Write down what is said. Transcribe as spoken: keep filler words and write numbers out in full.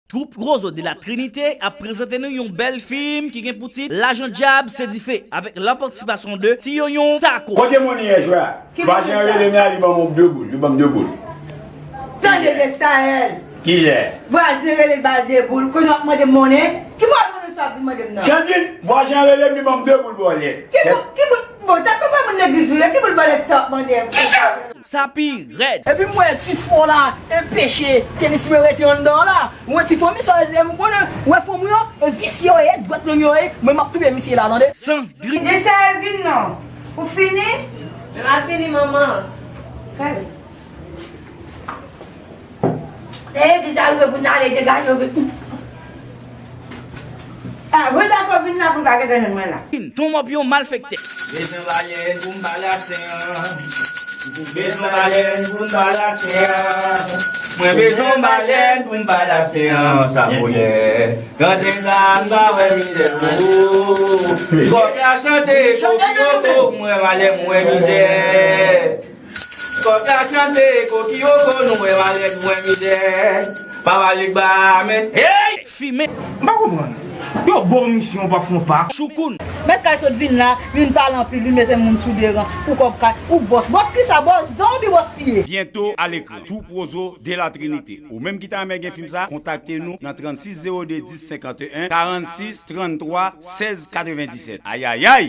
Twoup Rozo de la Trinité ap prezante nou yon bèl fim ki gen pou tit Lajan Dyab se dife, avèk la patisipasyon de Ti Yonyon Tako. Kote Moni ye jwè a? Vwazen an rele m la, li ban m de boul, li ban m de boul. Tande de Sahel. Kiyès? Vwazen rele l ba de boul, kounye w ap mande m monnen? Ki mòd monnen sa w ap vin mande m nan? Sandrine, vwazen an rele m, li ban m de boul bòlèt. Ki boul, ki boul, bon, tankou pa moun legliz ou ye, ki boul bòlèt sa w ap mande m? Sa pi rèd. Epi m wè ti fò la, e peche, tenis mwen rete anndan an la. M wè ti fanmi sa, e m konnen, wè fanmi yo, e visye yo ye, dwèt long yo ye, mwen m ap touye misye la, tande. Sandrine. De Sahel vin non. Ou fini? M ap fini, manman. Kay. E, bizarre pou n ale degaje w vin. A, vre dakò vin la pou l pa gentan jwenn mwen la. Ton m ap yon malfektè. Bezwen balèn pou m balasen an. Bezwen balèn pou m balasen an. Mwen bezwen balèn pou m balasen an. Sa voyè. Gran zen sa m pa wè mizè. Kòk la chante, koki koko, mwen malè, mwen mizè. Kòk la chante, koki koko, nou wè malè, nou wè mizè. Pa pale ba men. Hey! Fimen. M pa konprann. Yo ba w misyon, w pa fè yon pa. Choukoun. Mèt kay sot vin la, vin pale anpil, vin mete moun sou deran. Pou kòb kay. Ou bòs. Bòs ki sa? Bòs dan oubyen bòs pye? Byento alekran. Twoup Rozo de la Trinité. Ou menm ki ta renmen gen fim sa, kontakte nou nan trannsis zewo de dis senkanteyen, karannsis tranntwa sèz katrevenndisèt. Ayayay!